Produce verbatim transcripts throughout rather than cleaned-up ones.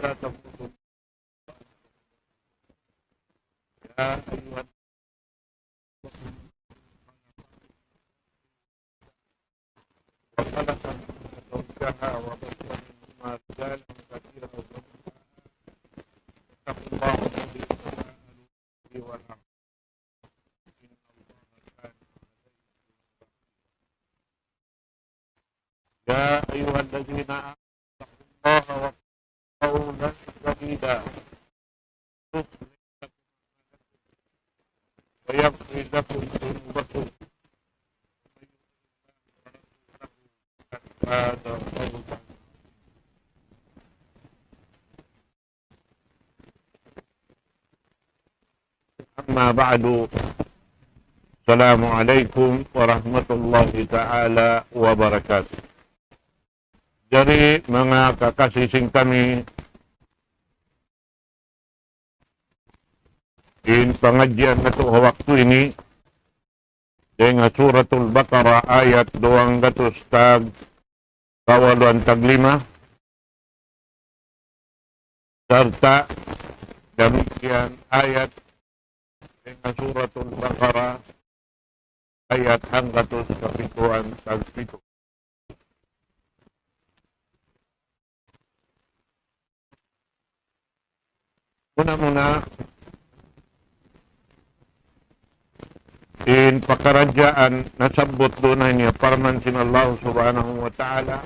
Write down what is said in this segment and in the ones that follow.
ولا تموتن إلا وأنتم مسلمون. يا أيها الذين آمنوا وخلق منها زوجها وبث منهما رجالا كثيرا ونساء. واتقوا الله الذي تساءلون به والأرحام، إن الله كان عليكم رقيبا. يا أيها الذين آمنوا اتقوا الله وقولوا قولا سديدا، يصلح لكم أعمالكم ويغفر لكم ذنوبكم، ومن يطع الله ورسوله فقد فاز فوزا عظيما. أما بعد، السلام عليكم ورحمة الله تعالى وبركاته. Jari, manga kakasi sin kami, in pangadjian natu' ha waktu ini, dayn ha Suratul Baqarah ayat duwanggatus tag kawaluan tag lima, sarta' damikkiyan ayat dayn ha Suratul Baqarah, ayat hanggatus kapituan tag pitu. Muna-muna, in pakaradjaan nasabbut duun ha ini, parman sin Allah Subhanahu wa Ta'ala,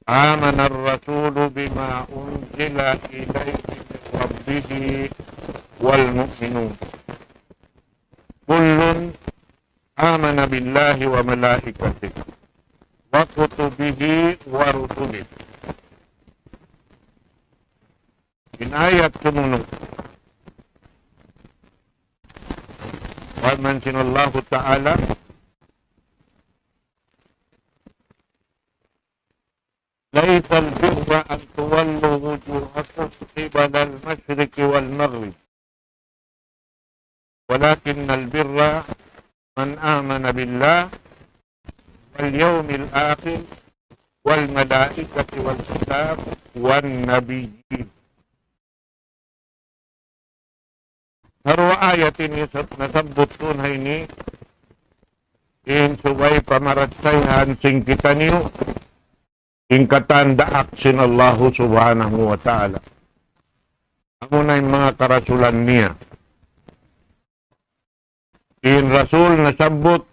آمن الرسول بما أنزل إليه من ربه والمؤمنون كل آمن بالله وملائكته وكتبه ورسله. In ayat sumunug, parman sin Allahu Ta'ala, ليس البر أن تولوا وجوهكم قبل المشرق والمغرب ولكن البر من آمن بالله واليوم الآخر والملائكة والكتاب والنبيين. Ha duwa ayat ini sab-, nasabbut duun ha ini, in subay pamarachayhan sin kitaniyu, in katan daak sin Allahu Subhanahu wa Ta'ala. Amuna in manga karasulan niya. In rasul nasabbut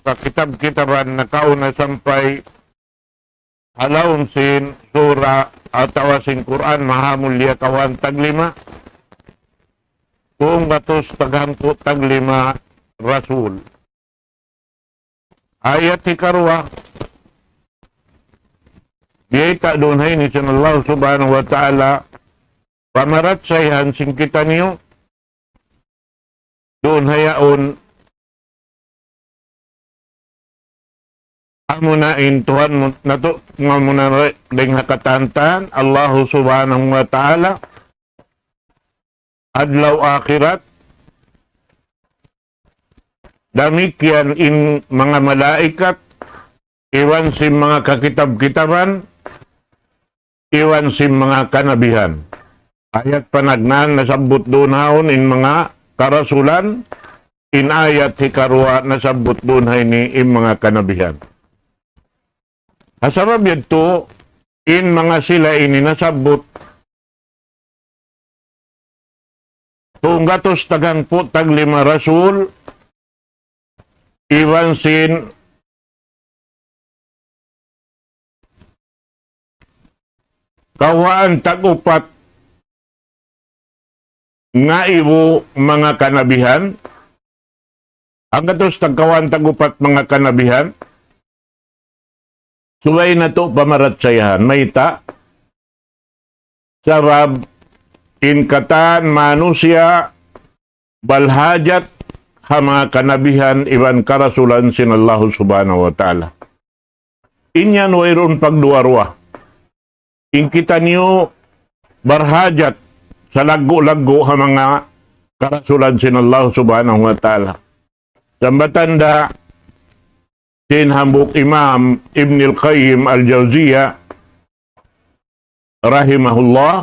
ha kitab-kitaban nakauna sampay ha lawm sin sura atawa sin Qur'an mahamulliya kawaun tag lima, tunggatus tag hangpu' tag lima rasul. Ayat hikaruwa, biyayta' duun ha ini sin Allah Subhanahu wa Ta'ala, pamarachayhan sin kitaniyu, duun ha yaun, amuna in Tuhan mu-, natu', amuna re-, dayn ha katantan, Allahu Subhanahu wa Ta'ala, adlaw akhirat, damikkiyan in manga malaikat, iban sin manga kakitab-kitaban, iban sin manga kanabihan. Ayat panagnaan nasabbut duun ha yaun in manga karasulan, in ayat hikaruwa nasabbut duun ha ini in manga kanabihan. Ha sabab yadtu, in manga sila ini nasabbut tunggatus tag hangpu' tag lima rasul, iban sin kawhaan tag upat ngaibu manga kanabihan, hanggatus tag kawhaan tag upat manga kanabihan, subay natu' pamarachayahan. Mayta'? Sabab in katan manusiya' balhajat ha manga kanabihan iban karasulan sin Allahu Subhanahu wa Ta'ala. In yan wayruun pagduwa-ruwa. In kitaniyu barhajat salaggu'-laggu' ha manga karasulan sin Allahu Subhanahu wa Ta'ala. Sambatan da sin hambuuk imam, Ibn al-Qayyim al-Jawziyah, رحمه الله: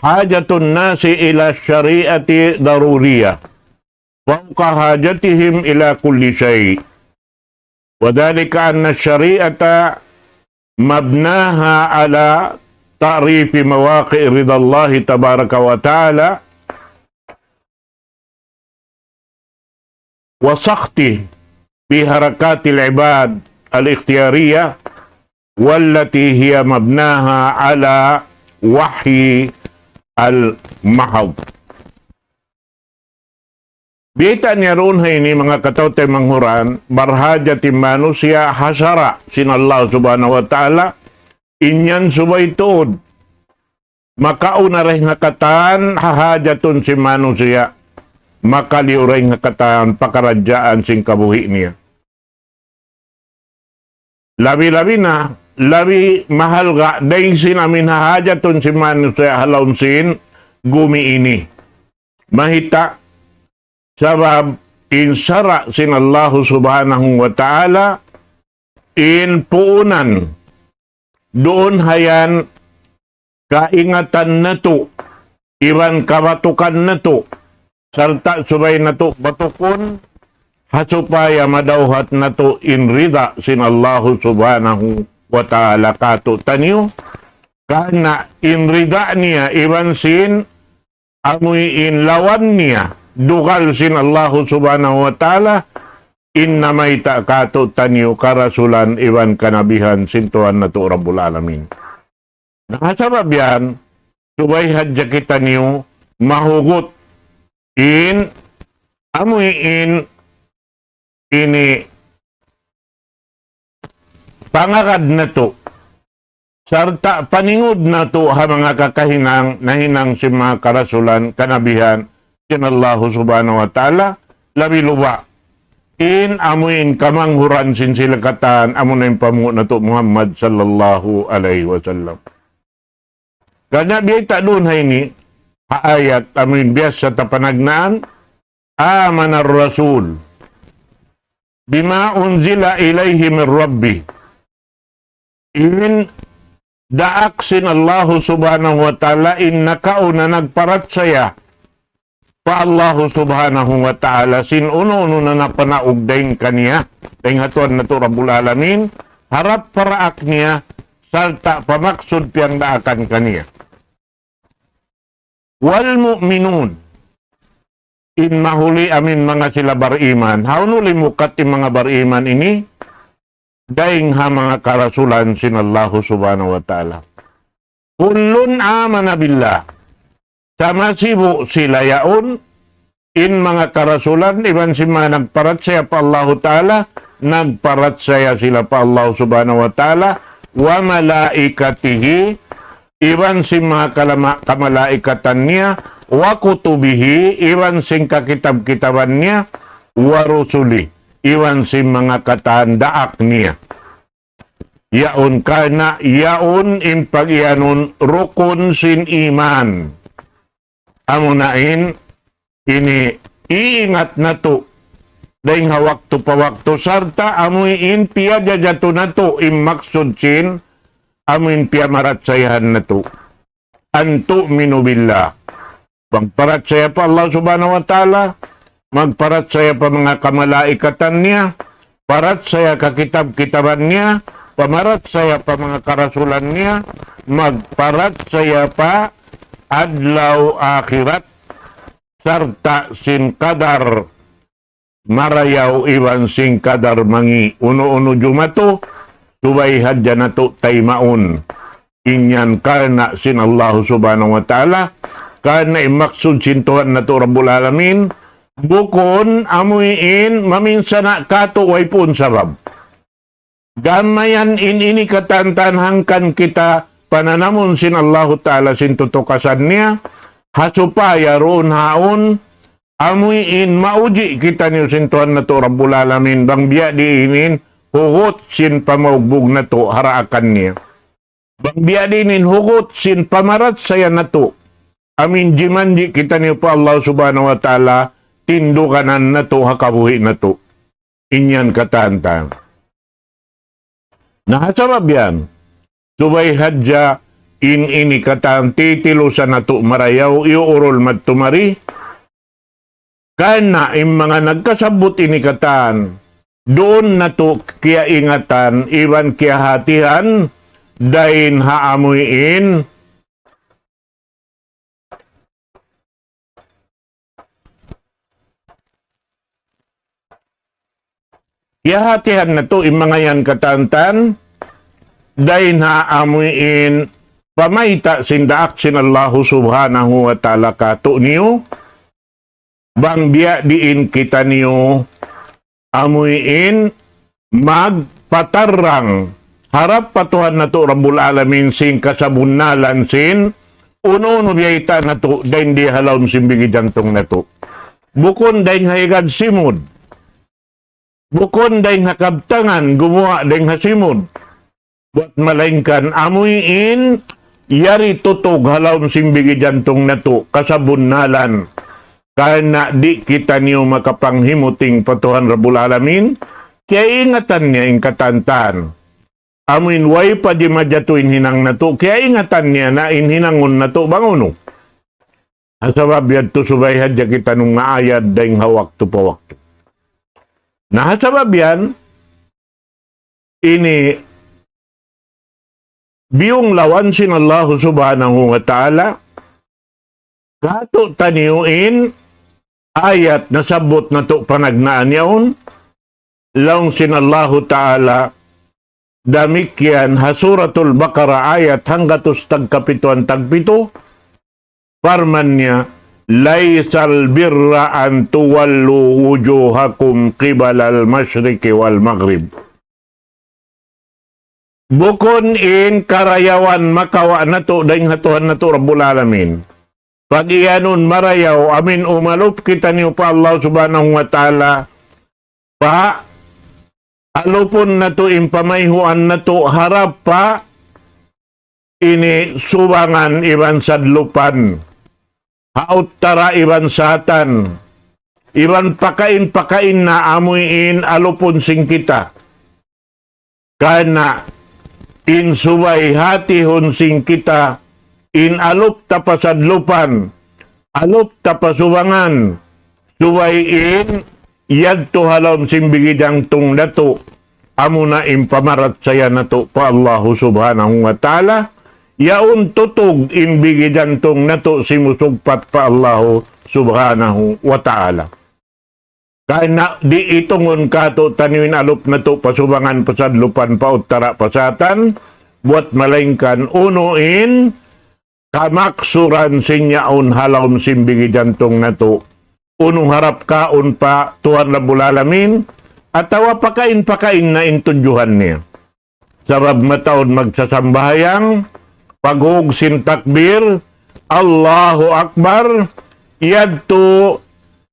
حاجة الناس إلى الشريعة ضرورية فوق حاجتهم إلى كل شيء، وذلك أن الشريعة مبناها على تعريف مواقع رضا الله تبارك وتعالى وسخطه في حركات العباد الاختيارية، والتي هي مبناها على وحي المحض. Biyaytaan niya duun ha ini, manga kataw-taymanghuran, barhajat in manusiya' ha sara' sin Allah Subhanahu wa Ta'ala, in yan subay tuud makauna dayn ha katan ha hajatun sin manusiya', makaliyu dayn ha katan pakaradjaan sin kabuhi' niya. Labi-labi na, labi mahalga' dayn sin amin ha hajatun sin manusiya' ha lawm sin gumi ini. Mayta'? Sabab in sara' sin Allahu Subhanahu wa Ta'ala, in puunan duun ha yan kaingatan natu', iban kabatukan natu', sarta' subay natu' batukun, ha supaya madawhat natu' in rida sin Allahu Subhanahu wa Ta'ala kātu'niyu, karna' in rida niya iban sin amuin lawan niya, dugal sin Allahu Subhanahu wa Ta'ala, in namayta' kātu'niyu karasulan iban kanabihan sin Tuhan natu' Rabbul Alamin. Na ha sabab yan, subay hadja kitaniyu mahugut in, amuin ini pangagad natu', sarta' paningud natu' ha manga kakahinang, nahinang sin manga karasulan, kanabihan, sin Allahu Subhanahu wa Ta'ala, labi luba' in amuin kamanghuran sin sila katan, amuna in panghu' natu' Muhammad sallallahu alayhi wasallam. Karna' biyayta' duun ha ini, ha ayat, amuin biyasa ta panagnaan, آمن الرسول بما أنزل إليه من ربه. In daak sin Allahu Subhanahu wa Ta'ala, in nakauna nagparachaya pa Allahu Subhanahu wa Ta'ala, sin unu-unu na napanaug dayn kaniya, dayn ha Tuhan natu' Rabbul Alamin, harap pa daak niya, sarta' pa maksud piyagdaakan kaniya. والمؤمنون, in mahuli amin manga sila bariman. Hawnu limukat in manga bariman ini, dayn ha manga karasulan sin Allahu Subhanahu wa Ta'ala. كل آمن بالله. Sama sibu' sila yaun, in manga karasulan, iban sin manga nagparachaya pa Allahu Ta'ala, nagparachaya sila pa Allahu Subhanahu wa Ta'ala, وملائكته, iban sin manga kalama-, kamalaikatan niya, وكتبه, iban sin kakitab-kitaban niya, ورسله, iban sin manga katan daak niya. Yaun karna' yaun in pag-iyanun rukun sin iman. Amuna in ini iingat natu' dayn ha waktu pa waktu, sarta' amuin piyajajatu natu' in maksud sin amuin piyamarachayahan natu'. أن تؤمنوا بالله. Magparachaya pa Allah Subhanahu wa Ta'ala, magparachaya pa manga kamalaikatan niya, parachaya kakitab-kitaban niya, pamarachaya pa manga karasulan niya, magparachaya pa adlaw akhirat, sarta' sin kadar marayaw iban sin kadar mangi', unu-unu jumatu, subay hadja natu' taymaun. In yan karna' sin Allahu Subhanahu wa Ta'ala, karna' in maksud sin Tuhan natu' Rabbul Alamin, bukun amuin maminsana' kātu' waypuun sabab. Gam mayan in ini katantan hangkan kita pananamun sin Allahu Ta'ala sin tutukasan niya, ha supaya duun haun, amuin mauji' kitaniyu sin Tuhan natu' Rabbul Alamin, bang biya' diin in hugut sin pamaugbug natu' ha daakan niya. Bang biya' diin in hugut sin pamarachaya natu', amuin jimanji' kitaniyu pa Allah Subhanahu wa Ta'ala, tinduganan natu' ha kabuhi' natu'. In yan katantan. Na ha sabab yan, subay hadja in ini katan titilusan natu' marayaw, iyuurul madtu mari. Karna' in manga nagkasabbut ini katan, duun natu' kiyaingatan, iban kiyahatihan, dayn ha amuin, kiyahatihan natu' in manga yan katantan, dayn ha amuin pamayta' sin daak sin Allahu Subhanahu wa Ta'ala kātu'niyu, bang biya' diin kitaniyu amuin magpatarrang harap pa Tuhan natu' Rabbul Alamin sin kasabunnalan sin unu-unu biyayta' natu' dayn di ha lawm sin bigi jantung natu'. Bukun dayn ha higad simud. Bukun dayn ha kabtangan, gumuwa' dayn ha simud. Buwat malaingkan amuin yari tutug ha lawm sin bigi jantung natu', kasabunnalan. Karna' di' kitaniyu makapanghimuting pa Tuhan Rabbul Alamin, kiyaingatan niya in katantan. Amuin way pa di' majatu in hinang natu', kiyaingatan niya na in hinangun natu' bang unu. Ha sabab yadtu subay hadja kita nung naayad dayn ha waktu pa waktu. Na ha sabab yan, ini biyung lawan sin Allahu Subhanahu wa Ta'ala, kātu'niyu in ayat nasabbut natu' panagnaan yaun, laung sin Allahu Ta'ala, damikkiyan ha Suratul Baqarah ayat hanggatus tagkapituan tagpitu, parman niya, ليس البر أن تولوا وجوهكم قبل المشرق والمغرب. Bukun in karayawan makawa' natu' dayn ha Tuhan natu' Rabbul Alamin. Pag-iyanun marayaw, amuin umalup kitaniyu pa Allah Subhanahu wa Ta'ala, pa alupun natu' in pamayhuan natu' harap pa ini subangan iban sadlupan, ha uttara iban satan, iban pakain-pakain na amuin alupun sin kita. Karna' in subay hatihun sin kita, in alup ta pa sadlupan, alup ta pa subangan, subay in yadtu ha lawm sin bigi jantung natu', amuna in pamarachaya natu' pa Allahu Subhanahu wa Ta'ala, yaun tutug in bigi jantung natu' simusugpat pa Allahu Subhanahu wa Ta'ala. Karna' di' itungun kātu'niyu in alup natu' pa subangan, pa sadlupan, pa uttara, pa satan, buwat malaingkan unu in kamaksuran sin yaun ha lawm sin bigi jantung natu'. Unu harap kaun pa Tuhan Rabbul Alamin, atawa pakain-pakain na in tudjuhan niya. Sabab mataud magsasambahayang, paghug sin takbir, Allahu Akbar, yadtu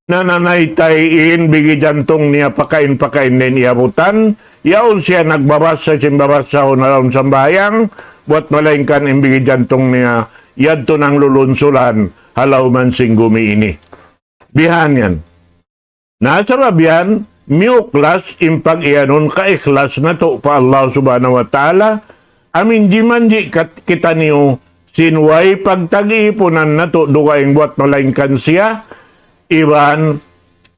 nananaytay in bigi jantung niya pakain-pakain na in iyabutan, yaun siya nagbabasa sin babasahun ha lawm sambahayang, buwat malaingkan in bigi jantung niya, yadtu nanglulunsulan ha lawm sin gumi ini. Bihan yan. Na sabab yan, miyuklas in pag-iyanun kaikhlas natu' pa Allah Subhanahu wa Ta'ala, amuin jimanji' kat-, kitaniyu sin way pagtag-iipunan natu' dugaing buwat malaingkan siya, iban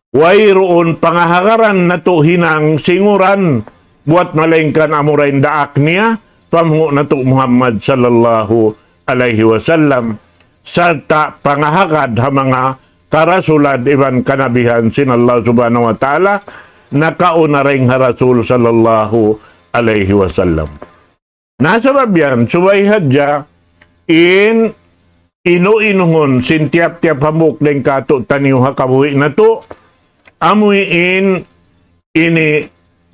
wayruun pangahagaran natu' hinang singuran buwat malaingkan amura in daak niya, panghu' natu' Muhammad sallallahu alayhi wasallam, sarta' pangahagad ha manga karasulan iban kanabihan sin Allah Subhanahu wa Ta'ala, nakauna dayn ha Rasul sallallahu alayhi wasallam. Na sabab yan, subay hadja in inu-inuhun sin tiyap-tiyap hambuuk dayn kātu'niyu ha kabuhi' natu', amuin ini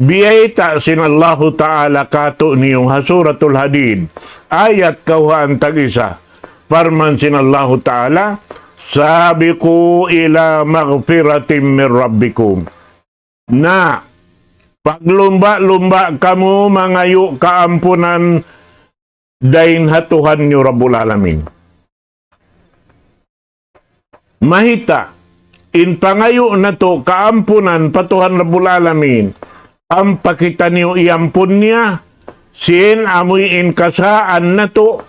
biyayta' sin Allahu Ta'ala kātu'niyu ha Suratul Hadid, ayat kawhaan tag-isa. Parman sin Allahu Ta'ala, سابقوا إلى مغفرة من ربكم. Na, paglumba'-lumba' kamu mangayu' kaampunan dayn ha Tuhan niyu Rabbul Alamin. Mayta', in pangayu' natu' kaampunan pa Tuhan Rabbul Alamin, ampa kitaniyu iyampun niya, sin amuin kasaan natu',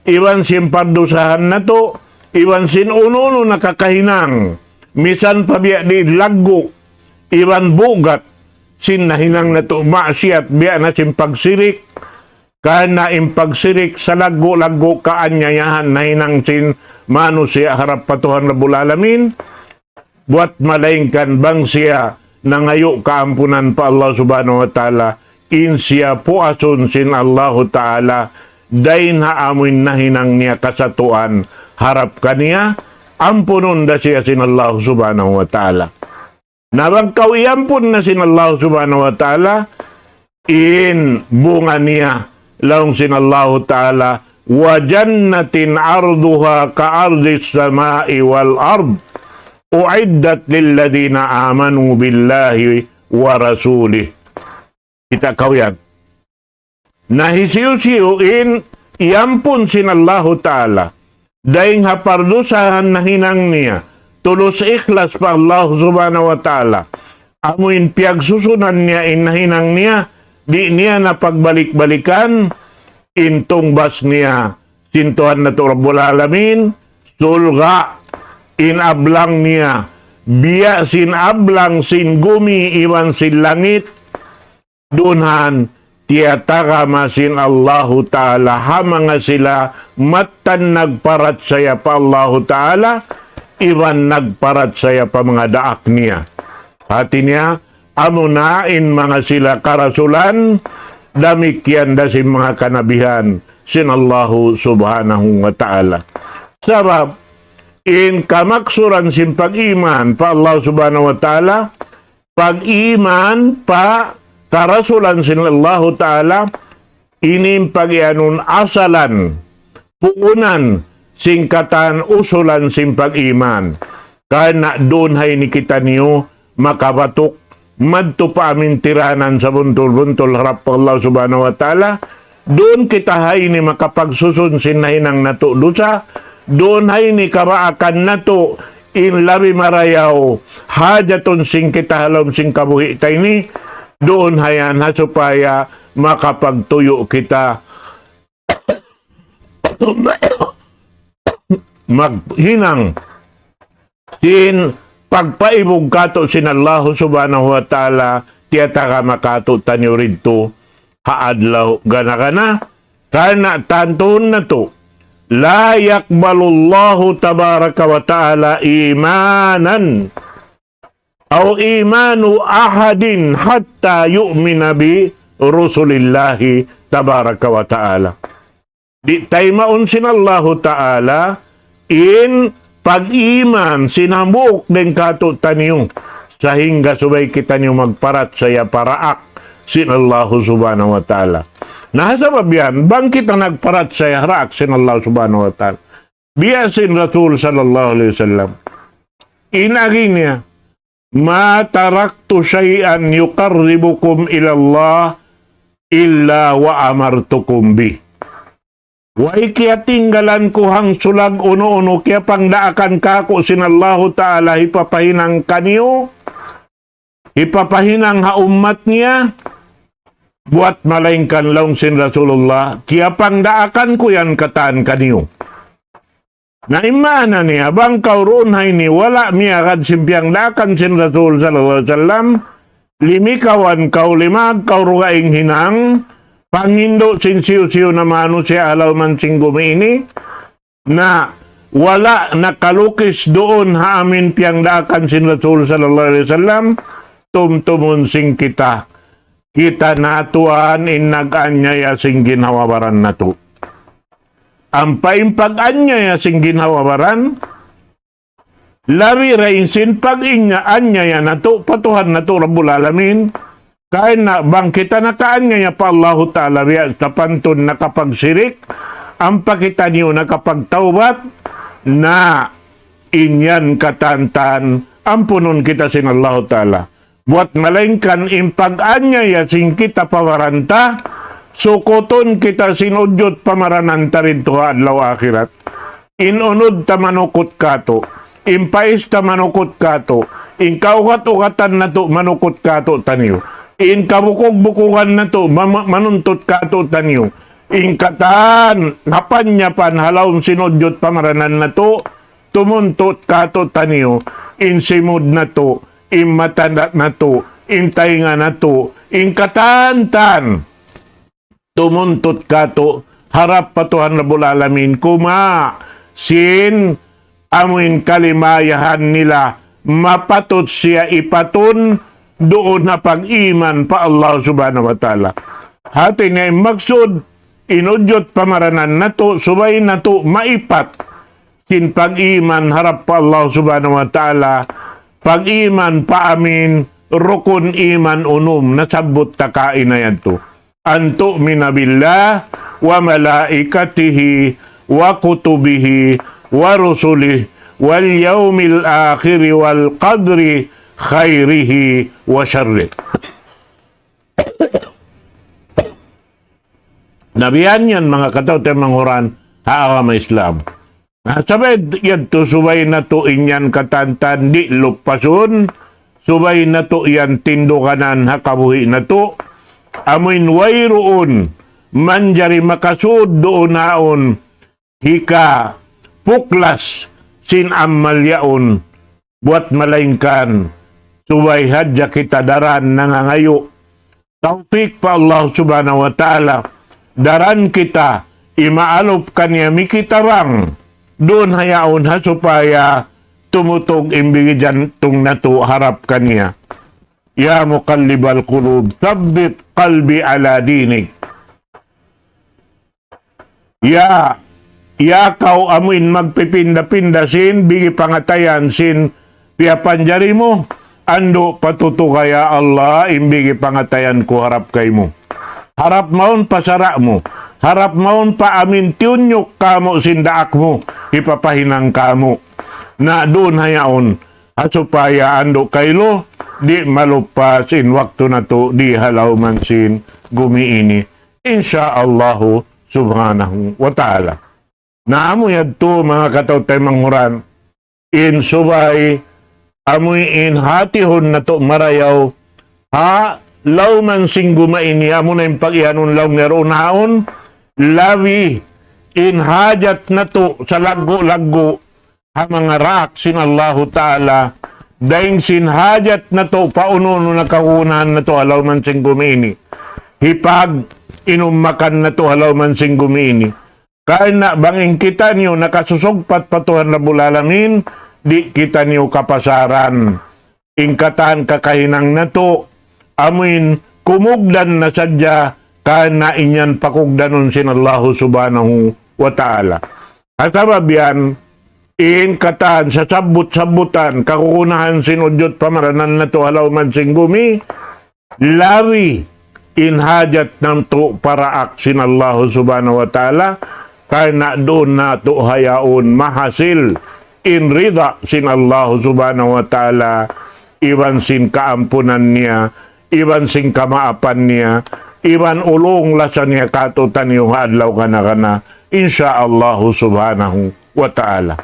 iban sin pardusahan natu', iban sin unu-unu nakakahinang, misan pa biya' di laggu', iban bugat, sin nahinang natu' maksiat, biya' na sin pagsirik, karna' in pagsirik salaggu'-laggu' kaanyayahan nahinang sin manusiya' harap pa Tuhan Rabbul Alamin, buwat malaingkan bang siya nangayu' kaampunan pa Allah Subhanahu wa Ta'ala, in siya puasun sin Allahu Ta'ala, dayn ha amuin nahinang niya kasatuan harap kaniya, ampunun da siya sin Allah Subhanahu wa Ta'ala. Na bang kaw iyampun na sin Allah Subhanahu wa Ta'ala, in bunga niya, laung sin Allahu Ta'ala, وجنة عرضها كعرض السماء والأرض أعدت للذين آمنوا بالله ورسوله. Kita' kaw yan. Na hisiyu-siyu in iyampun sin Allahu Ta'ala, dayn ha pardusahan nahinang niya, tulus ikhlas pa Allah Subhanahu wa Ta'ala, amuin piyagsusunan niya in nahinang niya, di' niya na pagbalik-balikan, in tungbas niya sin Tuhan natu' Rabbul Alamin, surga', in ablang niya, biya' sin ablang sin gumi iban sin langit, dunhan tiyatagama sin Allahu Ta'ala ha manga sila mattan nagparachaya pa Allahu Ta'ala, iban nagparachaya pa manga daak niya. Hati niya, amuna in manga sila karasulan, damikkiyan da sin manga kanabihan sin Allahu Subhanahu wa Ta'ala. Sabab, in kamaksuran sin pag-iman pa Allah Subhanahu wa Ta'ala, pag-iman pa karasulan sin Allahu Ta'ala, ini in pag-iyanun asalan, puunan, sin katan usulan sin pag-iman. Karna' duun ha ini kitaniyu makabatuk, madtu pa amin tiranan sabuntul-buntul harap pa Allah Subhanahu wa Ta'ala, duun kita ha ini makapagsusun sin nahinang natu' dusa, duun ha ini kabaakan natu' in labi marayaw hajatun sin kita ha lawm sin kabuhi' ta ini, duun ha yan ha supaya makapagtuyu' kita maghinang sin pagpaibug katu' sin Allahu Subhanahu wa Ta'ala, tiyatagama katu'taniyu didtu ha adlaw gana-gana, karna' tantuhun natu', لا يقبل الله تبارك وتعالى إيمانا أو إيمان أحد حتى يؤمن برسل الله تبارك وتعالى. Di' taymaun sin Allahu Ta'ala in pag-iman sin hambuuk dayn katu'taniyu, sahingga subay kitaniyu magparachaya pa daak sin Allahu Subhanahu wa Ta'ala. Na ha sabab yan, bang kita nagparachaya ha daak sin Allah Subhanahu wa Ta'ala, biya' sin Rasul sallallahu alayhi wasallam, in agi niya, ما تركت شيئا يقربكم إلى الله إلا وأمرتكم به. Way kiyatinggalan ku hangsulag unu-unu kiyapangdaakan kāku' sin Allahu Ta'ala hipapahinang kaniyu, hipapahinang ha ummat niya, buwat malaingkan laung sin Rasulullah, kiyapangdaakan ku yan katan kaniyu. Na in maana niya, bang kaw duun ha ini wala' miyagad sin piyangdaakan sin Rasul sallallahu alayhi wasallam, limikawan kaw, limag kaw dugaing hinang, panghindu' sin siyu-siyu na manusiya' ha lawm sin gumi ini, na wala' nakalukis duun ha amin piyangdaakan sin Rasul sallallahu alayhi wasallam, tumtumun sin kita, kita na tuwan in nag-anyaya sin ginhawa-baran natu'. Ampa in pag-anyaya sin ginhawa-baran, labi da in sin pag-inya-, anyaya natu' pa Tuhan natu' Rabbul Alamin. Karna' bang kita nakaanyaya pa Allahu Ta'ala, biya' sapantun nakapagsirik, ampa kitaniyu nakapagtawbat, na in yan katantan, ampunun kita sin Allahu Ta'ala. Buwat malaingkan in pag-anyaya sin kita pa baran ta, sukutun kita sin ujud pamaranan ta didtu ha adlaw akhirat. In unud ta manukut katu', in pais ta manukut katu', in kaugat-ugatan natu' manukut katu'taniyu, in kabukug-bukugan natu' ma-, ma-, manuntut katu'taniyu, In katan, napanyapan ha lawm sin udjut pamaranan natu', tumuntut kātu'niyu, in simud natu', in mata natu', in taynga natu', in katan-katan. Tumuntut kātu', harap pa Tuhan Rabbul Alamin, kumawa' sin amuin kalimayahan nila, mapatut siya ipatun, duun ha pag-iman pa Allah Subhanahu wa Ta'ala. Hati niya in maksud, in udjut pamaranan natu', subay natu' maipat sin pag-iman harap pa Allah Subhanahu wa Ta'ala, pag-iman pa amuin rukun iman unum, nasabbut ta kaina yadtu. أن تؤمن بالله وملائكته وكتبه ورسله واليوم الآخر والقدر خيره وشره. Na biya' yan, manga kataw-taymanghuran ha agama Islam. Na, sabab yadtu subay natu' in yan katan-katan di' lupasun, subay natu' yan tinduganan ha kabuhi' natu'. Amuin wayruun manjari makasud duun haun hikapuklas sin amal yaun, buwat malaingkan subay hadja kita daran nangangayu' tawpik pa Allah Subhanahu wa Ta'ala, daran kita imaalup kaniya mikitabang, duun hayaun ha supaya tumutug in bigi jantung natu' harap kaniya. يا مقلب القلوب ثبت قلبي على دينك. Ya, ya kaw amuin magpipinda-pinda sin bigi pangatayan sin piyapanjari mu, andu' patutuga ya Allah in bigi pangatayan ku harap kaymu. Harap mawn pa sara' mu, harap mawn pa amuin tiyunyuk kamu' sin daak mu, hipapahinang kamu'. Na duun hayaun, ha supaya andu' kaylu, di' malupas in waktu natu' di ha lawm sin gumi ini. Insya Allahu Subhanahu wa Ta'ala. Na amu yadtu manga kataw-taymanghuran, in subay, amuin hatihun natu' marayaw, ha lawm sin gumi ini, amuna in pag-iyanun laung niya duun haun, labi in hajat natu' salaggu'-laggu', ha manga daak sin Allahu Ta'ala, dayn sin hajat natu' pa unu-unu na kagunahan natu' ha lawm sin gumi ini. Hipag-inum makan natu' ha lawm sin gumi ini. Karna' bang in kitaniyu nakasusugpat pa Tuhan Rabbul Alamin, di' kitaniyu kapasaran. In katan kakahinang natu', amuin kumugdan na sadja, karna' in yan pakugdanun sin Allahu Subhanahu wa Ta'ala. Ha sabab yan, in katan sasabbut-sabbutan, kagunahan sin udjut pamaranan natu' ha lawm sin gumi, labi in hajat natu' pa daak sin Allahu Subhanahu wa Ta'ala, karna' duun natu' hayaun mahasil in rida sin Allahu Subhanahu wa Ta'ala, iban sin kaampunan niya, iban sin kamaapan niya, iban ulung lasa niya kātu'niyu ha adlaw kana-kana, insya Allahu Subhanahu wa Ta'ala.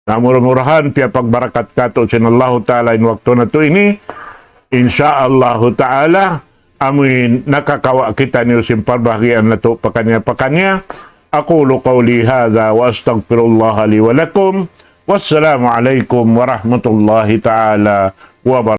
Na mura-murahan piyapagbarakat kātu' sin Allahu Ta'ala in waktu natu' ini. Insya Allahu Ta'ala, amuin nakakawa' kitaniyu sin parbahagian natu' pakaniya-pakaniya. أقول قولي هذا وأستغفر الله لي ولكم. والسلام عليكم ورحمة الله تعالى وبركاته.